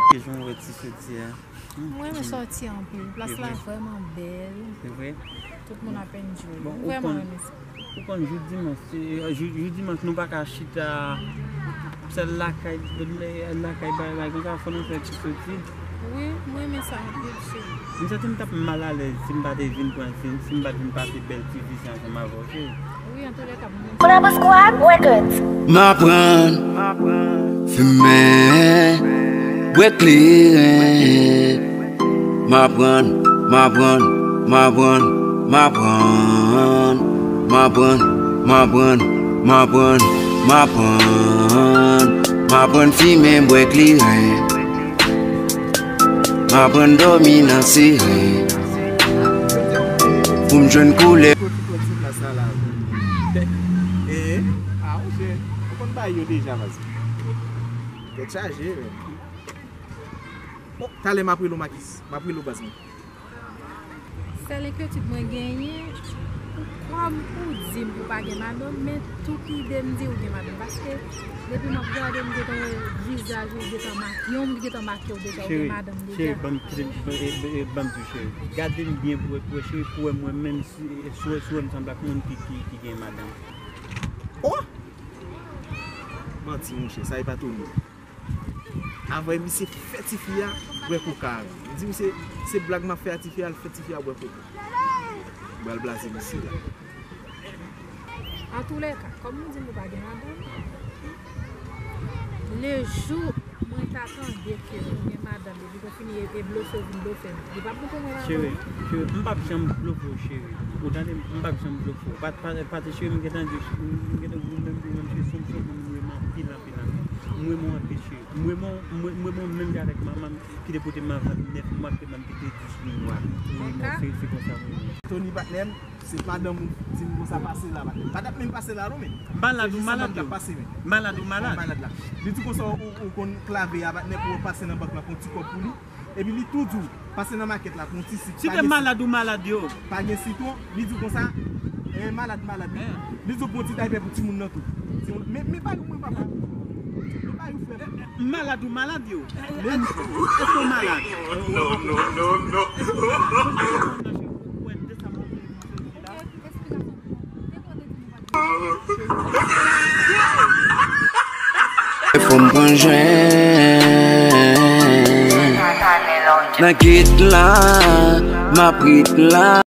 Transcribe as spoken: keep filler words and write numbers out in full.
Ke jan w wè ti soti a? Hmm. Mwen renmen sòti anpil. Plas la vrèman bèl. Se vre? Tout moun apèn jwe. Bon, mwen vrèman renmen sa. Ou konn jou dimanch, se, jou, jou dimanch nou pa ka chita sèl lakay, lakay bay, bay, konsa fò nou fè ti soti. Wi, mwen renmen sa anpil, cheri. M santi m t ap mal alèz si m pa te vin pran, si, si m pa t vin pase bèl ti vi sa ansanm avè w, cheri. Wi, antoulèka, mwen. Flabba Squad Records. M aprann fimen, bwè kleren. M aprann, m aprann, m aprann, m aprann. M aprann, m aprann, m aprann, m aprann. M aprann fimen, bwè kleren. M aprann dòmi nan siren. Pou m jwenn koulè. Kote, kote plas la la? Eh, ah, monchè, ou konn bay yo deja, baz. Tèt chaje, men. Oh, talè m ap rele w, Makis. M ap rele w, baz mwen. Sèl enkyetid mwen genyen, ou kòm ou di m ou pa gen madanm, men tout ide m di ou gen madanm. Paske depi m ap gade m gentan wè vizaj ou gentan make, yon moun ki gentan make w deja, ou gen madanm deja. Cheri, ban m, ban m di w, cheri. Gade m byen pou wè, pou wè, cheri, pou wè mwen menm si, si, si w wè m sanble ak moun ki, ki, ki gen madanm. Oh! Manti, monchè, sa e pa Tony. Avè misye fè tifi a bwè koka. Li di misye se blag m ap fè a tifi a, l fè tifi a bwè koka. Bral blaze misye la. Antoulèka, kòm nou di nou pa gen madanm, lejou mwen ta tande ke ou gen madanm, epi konfini e, e blofe ou vin blofe m, li p ap montre mwen madanm. Cheri, cheri, m p ap janm blofe w, cheri. Ou tande m, m p ap janm blofe w. Pa, pa, pa te cheri, m gentan di, m gentan di w menm, menm, menm, se sou m, sou m, m renmen anpil, anpil, anpil. M renmen w anpil, cheri. M renmen w, m re-, m renmen w menm jan avèk manman m ki te pote m anvan nèf mwa, ke manman m te dis mwa. M renmen w, se, se konsa m renmen w. Tony, patnè m, se madanm ou di m konsa, pase la, patnè m. Pa t ap menm pase la, non, men. Malad ou malad, yo? Malad ou malad? Malad la. Li di konsa, ou, ou konn klave a, patnè, pou w pase nan bank la, pran ti kòb pou li. Epi li tou di w, pase nan makèt la, pran ti sik. Si te malad ou malad, yo. Pa gen sitwon, li di w konsa, eh, malad, malad, wi. Li di w pran ti daypè pou timoun nan tou. Timoun, men, men pa yon mwen, papa. Men pa yon frè. Malad ou malad, yo. Men, èske w malad? Non, non, non, non. Fò m pran jwenn. Nan gate la, m ap ret la.